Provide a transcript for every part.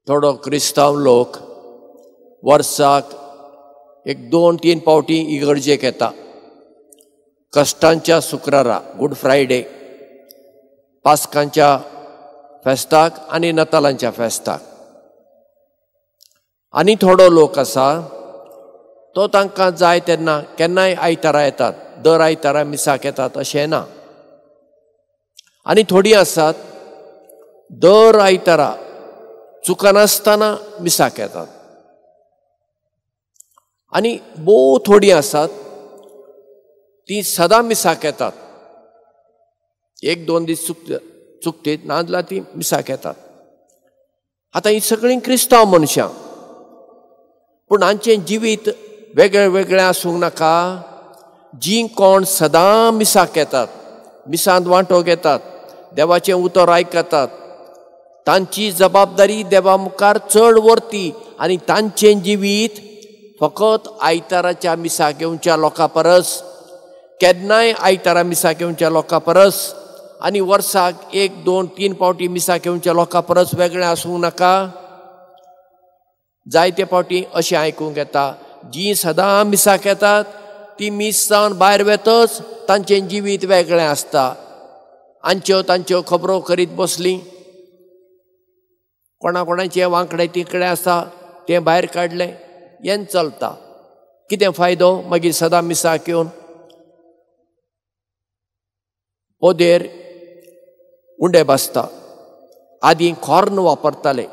थोडो क्रिस्तांव लोक वर्साक एक 2-3 फावटी इगर्जेक येता. कश्टांच्या शुक्रारा, गुड फ्रायडे, पास्कांच्या फेस्ताक आनी नतालांच्या फेस्ताक. आनी थोडो लोक आसा तो तांकां जाय तेन्ना केन्नाय आयतारा येतात, दर आयतारा मिसाक येतात अशें ना. आनी थोडीं आसात दर आयतारा चुकनासतना मिसाक येतात. आनी भोव थोडीं आसात तीं सदां मिसाक येतात, 1-2 दीस चुकतीत नाजाल्यार तीं मिसाक येतात. आतां हीं सगळीं क्रिस्तांव मनशां, पूण हांचें जिवीत वेगळें वेगळें आसूंक नाका? जीं कोण सदां मिसाक येतात, मिसांत वांटो घेतात, देवाचें उतर आयकतात, तांची जबाबदारी देवा मुखार चड व्हरती आनी तांचें जिवीत फकत आयताराच्या मिसाक येवच्या लोकां परस, केन्नाय आयतारा मिसाक येवच्या लोकां परस आनी वर्साक 1, 2, 3 फावटी मिसाक येवच्या लोकां परस वेगळें आसूंक नाका? जायते फावटी अशें आयकूंक येता, जीं सदां मिसाक येतात ती मीस जावन भायर वेतच तांचें जिवीत वेगळें आसता. आमच्यो तांच्यो खबरो करीत बसलीं, कोणा कोणाचें वांकडें तिकडें आसा तें भायर काडलें, हें चलता. कितें फायदो मागीर सदां मिसाक येवन? पोदेर उंडे बासता. आदीं खोर्न वापरताले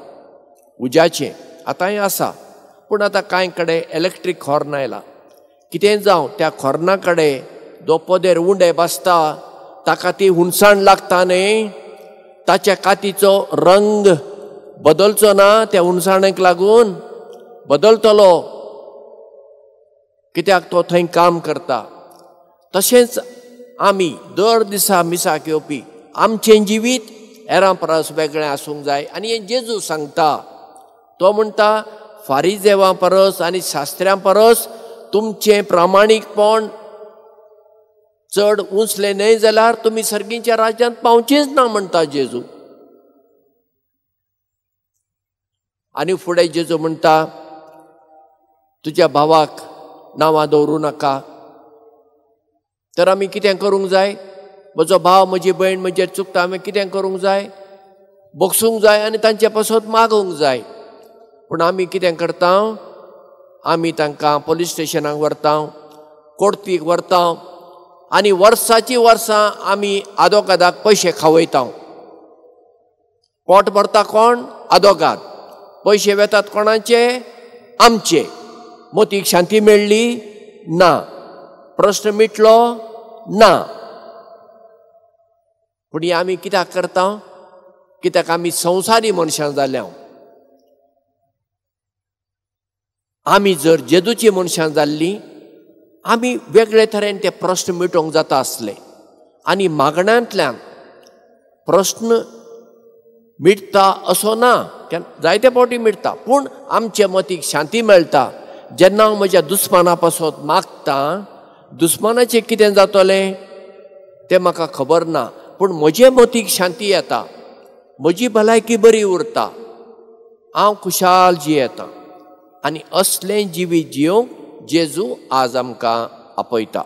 उज्याचें, आतांय आसा, पूण आतां कांय कडेन इलेक्ट्रीक हॉर्न आयला. कितें जावं, त्या खोर्ना कडेन जो पोदेर उंडे बासता ताका ती हुनसाण लागता न्ही, ताच्या कातीचो रंग बदलचो ना त्या हुनसाणेक लागून, बदलतलो, कित्याक तो थंय काम करता. तशेंच आमी दर दिसा मिसाक येवपी आमचें जिवीत हेरां परस वेगळें आसूंक जाय. आनी हें जेजू सांगता, तो म्हणटा फारिजेवां परस आनी शास्त्र्यां परस तुमचें प्रामाणीकपण चड उंचलें न्हय जाल्यार तुमी सर्गीच्या राज्यांत पावचेंच ना म्हणटा जेजू. आनी फुडें जेजू म्हणटा तुज्या भावाक नांवां दवरूं नाका. तर आमी कितें करूंक जाय? म्हजो भाव म्हजी भयण म्हजेर चुकता, हांवें कितें करूंक जाय? भोगसूंक जाय आनी तांचे पासत मागूंक जाय. पूण आमी कितें करता? आमी तांकां पोलीस स्टेशनाक व्हरता, कोर्तीक व्हरता आनी वर्साची वर्सां आमी आदोगादाक पयशे खावयता. पोट भरता कोण? आदोगाद. पयशे वेतात कोणाचे? आमचे. मोतीक शांती मेळ्ळी ना, प्रश्न मिटलो ना. पूण हें आमी कित्याक करता? कित्याक आमी संवसारी मनशां जाल्या. आमी जर जेजूची मनशां जाल्लीं, आमी वेगळे तरेन ते प्रश्न मिटोवंक जाता आसले. आनी मागण्यांतल्यान प्रश्न मिटता असो ना, जायते फावटी मिटता, पूण आमचे मतीक शांती मेळटा. जेन्ना हांव म्हज्या दुस्माना पासत मागता, दुस्मानाचें कितें जातलें तें म्हाका खबर ना, पूण म्हजे मतीक शांती येता, म्हजी भलायकी बरी उरता, हांव खुशाल जियेता. आनी असलें जिवीत जियोवंक जेजू आज आमकां आपयता.